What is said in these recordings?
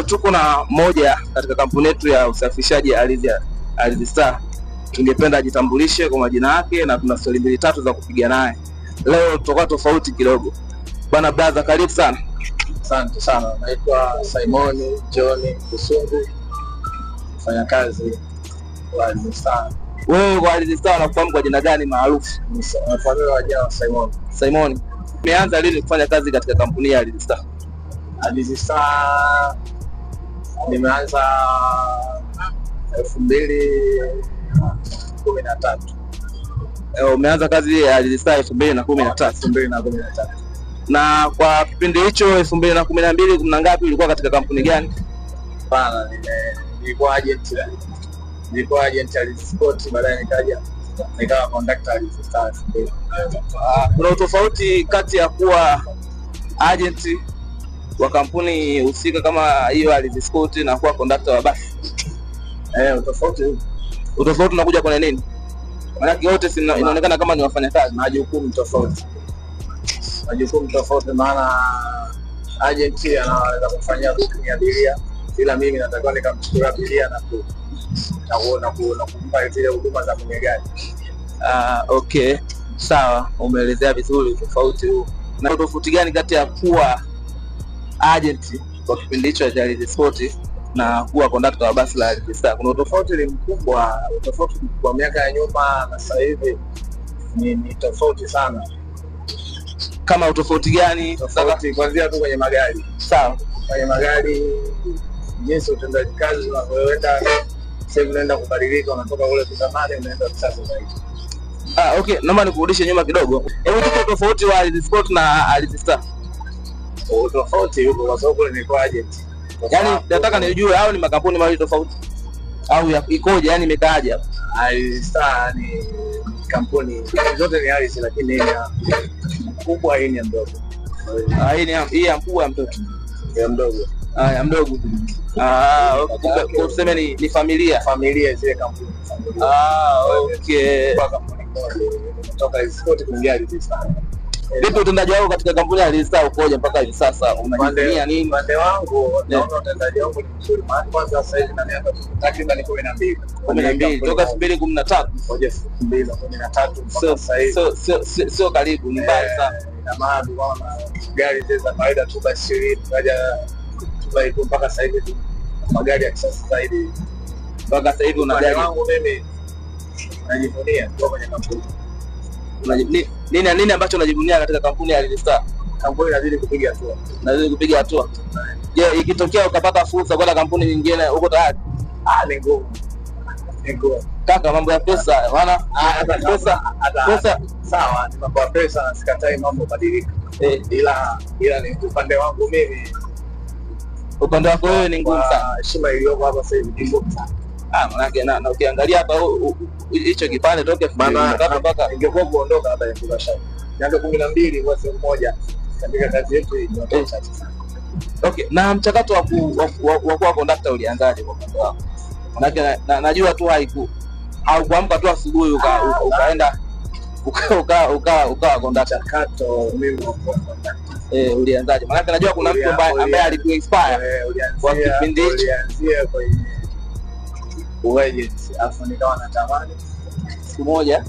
Leo tuko na moja katika kampuni yetu ya usafirishaji Ardhi Star. Tungependa ajitambulishe kwa majina yake na tuna stori mbili tatu za kupiga naye. Leo tutakuwa tofauti kidogo. Bwana brother, karibu sana. Asante sana. Naitwa Simoni John Kusungu, mfanyakazi wa Ardhi Star. Wewe kwa Ardhi Star unakufahamu kwa jina gani maarufu? Nafahamika kwa jina la Simon. Simoni, umeanza lini kufanya kazi katika kampuni ya Ardhi Star? Ardhi Star nimeanza 2013. Umeanza kazi ya Ardhi Star 2013. 2013. Na kwa kipindi hicho 2012 kuna ngapi ulikuwa katika kampuni gani? Hapana, nilikuwa agent. Nilikuwa agent Ardhi Sport, baadaye nikaja nikawa conductor Ardhi Star. Kuna utofauti kati ya kuwa agent wa kampuni husika kama hiyo Ardhi Sport na kuwa conductor wa basi? Utofauti upo. Utofauti unakuja kwenye nini? Maana wote inaonekana kama ni wafanyakazi. Majukumu tofauti. Majukumu tofauti, maana agent anaweza kufanyia booking abiria, ila mimi natakiwa nikamchukua abiria na kumpa zile huduma za kwenye gari. Okay, sawa, umeelezea vizuri tofauti huu. Na tofauti gani kati ya kuwa agent kwa kipindi hicho cha Ardhi Sport na kuwa conductor wa basi la Ardhi Star? Kuna utofauti ni mkubwa. Utofauti kwa miaka ya nyuma na sasa hivi ni tofauti sana. Kama utofauti gani? Tofauti kuanzia tu kwenye magari. Sawa. Kwenye magari jinsi utendaji kazi unavyoenda sasa hivi unaenda kubadilika, unatoka ule zamani unaenda kisasa zaidi. Okay, naomba nikurudishe nyuma kidogo. Hebu tupe tofauti wa Ardhi Sport na Ardhi Star. Utofauti huko kwa sababu kule nilikuwa agent. Yaani nataka nijue hao ni makampuni mawili tofauti au ikoje, yani imekaaje hapo? Ardhi Star ni kampuni zote ni ardhi, lakini ya kubwa, hii ni mdogo. Hii ya mkubwa ya mtoto. Ya mdogo. Ya mdogo. Okay. Kwa tuseme ni familia. Familia zile kampuni. Okay. Kwa kampuni moja kutoka Ardhi Sport kuingia Ardhi Star. Vipi utendaji wako katika kampuni ya Ardhi Star ukoje mpaka hivi sasa? Unajivunia nini? Upande wangu naona utendaji wangu ni mzuri, maana kwanza sasa hivi na miaka takriban 12. 12 toka 2013. Moja 2013 mpaka sasa hivi. Sio karibu, ni mbali sana. Ina maana tunaona gari zile za kawaida tu basi 20 tukaja tu mpaka sasa hivi magari ya kisasa zaidi. Mpaka sasa hivi una gari. Wangu mimi najivunia kuwa kwenye kampuni. Nini ambacho unajivunia katika kampuni ya Ardhi Star? Kampuni inazidi kupiga hatua. Inazidi kupiga hatua. Je, ikitokea ukapata fursa kwenda kampuni nyingine uko tayari? Ni ngumu. Ni ngumu. Kaka, mambo ya pesa, maana pesa sawa, ni mambo ya pesa na sikatai mambo badilika. Ila ni upande wangu mimi. Upande wako wewe ni ngumu sana. Heshima iliyoko hapa sasa hivi ni ngumu sana. Maana na ukiangalia hapa hicho kipande toke mpaka ingekuwa kuondoka hapa ingekuwa shida. Miaka 12 kwa sehemu moja katika kazi yetu hii ni chache sana. Okay, na mchakato wa kuwa conductor ulianzaje kwa upande wako? Maana najua tu haukuamka tu asubuhi ukaenda ukawa conductor. Mchakato mimi wa kuwa conductor. Ulianzaje? Maana najua kuna mtu ambaye alikuinspire kwa kipindi hicho. Ulianzia kwenye agent, afu nikawa natamani siku moja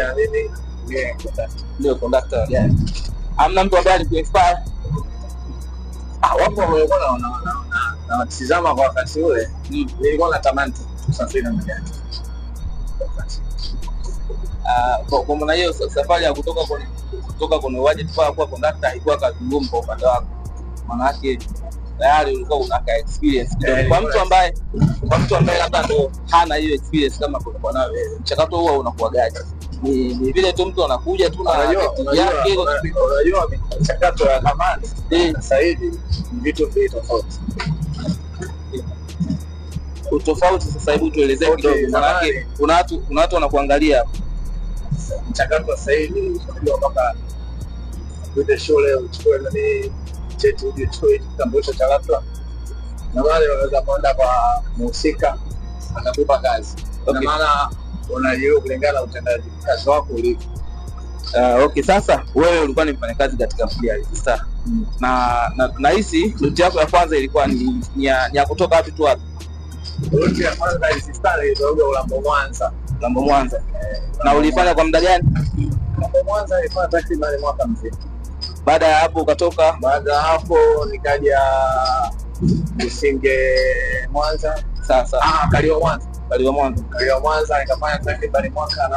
na mimi niwe conductor. Ndio conductor wa gari. Hamna mtu ambaye alikuinspire? Wapo walikuwa na watizama kwa wakati ule. Nilikuwa natamani kusafiri na magari. Kwa maana hiyo safari ya kutoka kwenye agent mpaka kuwa conductor haikuwa kazi ngumu kwa upande wako. Maana yake tayari ulikuwa una experience kidogo. Kwa mtu ambaye labda ndo hana hiyo experience kama kwa nawe, mchakato huo unakuwa gani? Ni vile tu mtu anakuja tu na yake. Unajua mchakato ya zamani sasa hivi ni vitu viwili tofauti. Utofauti sasa hebu tuelezee kidogo, maana kuna watu wanakuangalia. Mchakato sasa hivi unajua mpaka uende shule uchukue nani cheti, uje uchukue kitambulisho cha LATRA, na wale wanaweza kwenda kwa mhusika atakupa kazi. Na maana unajiwa kulingana na utendaji kazi wako ulivyo. Okay, sasa wewe ulikuwa ni mfanyakazi katika kampuni ya Ardhi Star. Na nahisi route yako ya kwanza ilikuwa ni ya kutoka wapi tu wapi? Route ya kwanza Alizistar ilitoka Ulambo Mwanza. Ulambo Mwanza. Na ulifanya kwa muda gani? Ulambo Mwanza nilifanya takriban mwaka mzima. Baada ya hapo ukatoka? Baada ya hapo nikaja Businge Mwanza. Sasa Kaliwa Mwanza. Kaliwa Mwanza. Kaliwa Mwanza nikafanya takriban mwaka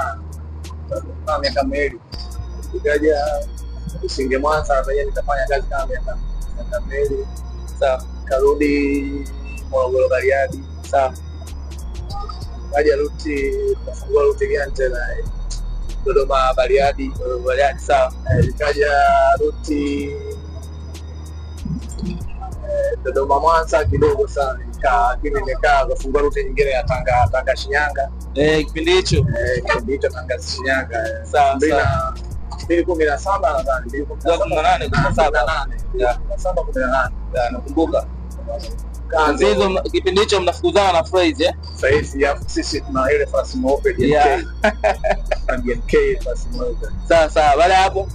na miaka miwili. Nikaja Businge Mwanza na nikafanya kazi kama miaka miwili. Sawa. Karudi Morogoro Bariadi. Sawa. Kaja ruti, kafungua ruti gani tena? Dodoma Bariadi. Dodoma Bariadi, sawa. Nikaja ruti Dodoma Mwanza kidogo sana nikaa, lakini nimekaa kafungua ruti nyingine ya Tanga Shinyanga. Kipindi hicho. Kipindi hicho Tanga Shinyanga. Sawa sawa. 2017 nadhani, 2018, 17. 17, 18. Nakumbuka. Hizo kipindi hicho mnafukuzana na Phrase Sasa hivi sisi tuna ile farasi mweupe DMK. Yeah. DMK farasi mweupe. Sawa sawa. Baada hapo?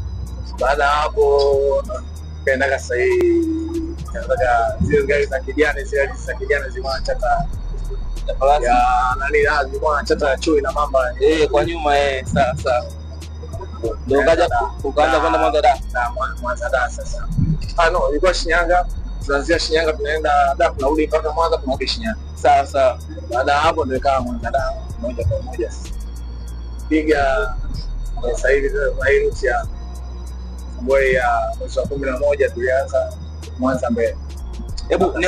Baada hapo kaenda sasa hii nataka zile gari za kijani, zile gari za kijani zilikuwa na chata ya farasi. Ya nani, zilikuwa na chata ya chui na mamba. Kwa nyuma sawa sawa. Ndio ukaanza kwenda Mwanza da. Na Mwanza da sasa. No, ilikuwa Shinyanga. Tunaanzia Shinyanga tunaenda da, tunarudi mpaka Mwanza, tunarudi Shinyanga. Sawa sawa. Baada hapo ndio ikawa Mwanza da moja kwa moja. Piga sasa hivi kwa hii route ya boy ya mwezi wa 11 tulianza Mwanza Mbeya. Hebu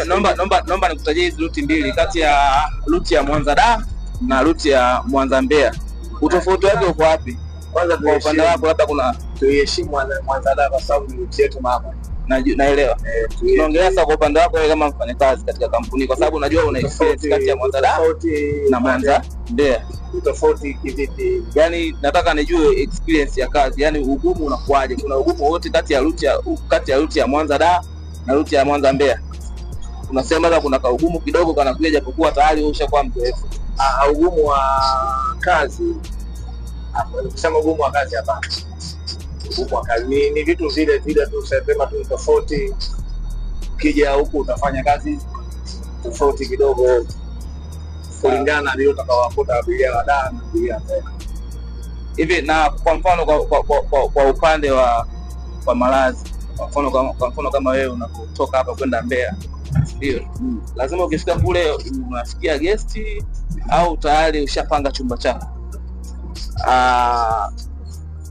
naomba nikutajie hizi route mbili kati ya route ya Mwanza da na route ya Mwanza Mbeya. Utofauti wake uko wapi? Kwanza kwa upande wako labda kuna tuiheshimu Mwanza da kwa sababu ni route yetu mama. Naelewa. Tunaongelea sasa kwa upande wako wewe kama mfanyakazi katika kampuni kwa sababu unajua una experience kati ya Mwanza da na Mwanza Mbeya. Tofauti kivipi? Yaani nataka nijue experience ya kazi, yaani ugumu unakuaje? Kuna ugumu wote kati ya route ya Mwanza da na route ya Mwanza Mbeya? Unasema labda kuna kaugumu kidogo kanakuja japokuwa tayari wewe ushakuwa mzoefu. Ugumu wa kazi. Kusema ugumu wa kazi hapana. Ugumu wa kazi ni vitu vile vile tu, sema tu tofauti. Ukija huku utafanya kazi tofauti kidogo kulingana na vile utakaowakuta abiria wa da na abiria wa hivi. Na kwa mfano kwa upande wa malazi, kwa mfano kama wewe unapotoka hapa kwenda Mbeya, ndio lazima ukifika kule unafikia guest au tayari ushapanga chumba chako?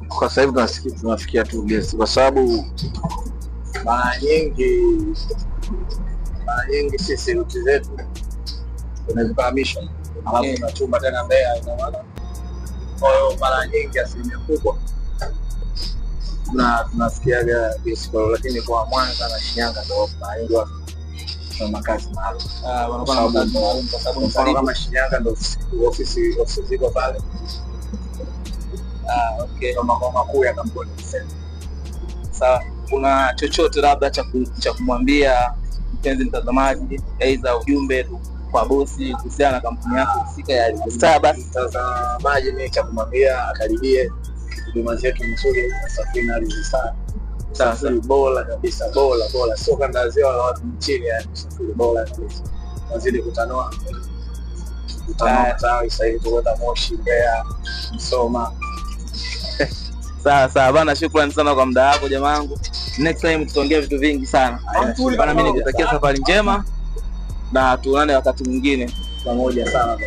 Kwa sasa hivi tunafikia tu guest kwa sababu mara nyingi sisi route zetu tunazipahamisha, alafu tuna chumba tena Mbeya, ina maana kwa hiyo mara nyingi asilimia kubwa tunasikiaga guest kwa, lakini kwa Mwanza na Shinyanga ndio mara nyingi watu tuna makazi maalum. Wanakuwa na makazi maalum kwa sababu mfano kama Shinyanga ndio ofisi ziko pale. Okay. Ndio makao makuu ya kampuni. Sawa. Kuna chochote labda cha kumwambia mpenzi mtazamaji, aidha ujumbe kwa bosi kuhusiana na kampuni yako husika ya Alizistar? Basi mtazamaji, mimi cha kumwambia akaribie huduma zetu nzuri usafiri na Alizistar. Usafiri bora kabisa, bora, sio kanda ziwa la watu nchini, yani usafiri bora kabisa. Wazidi kutanua tayari sasa hivi tukwenda Moshi, Mbeya, Msoma. Sawa sawa bana, shukrani sana kwa muda wako jamangu. Next time tutaongea vitu vingi sana. Bana, mimi nikutakia safari njema na tuonane wakati mwingine pamoja sana.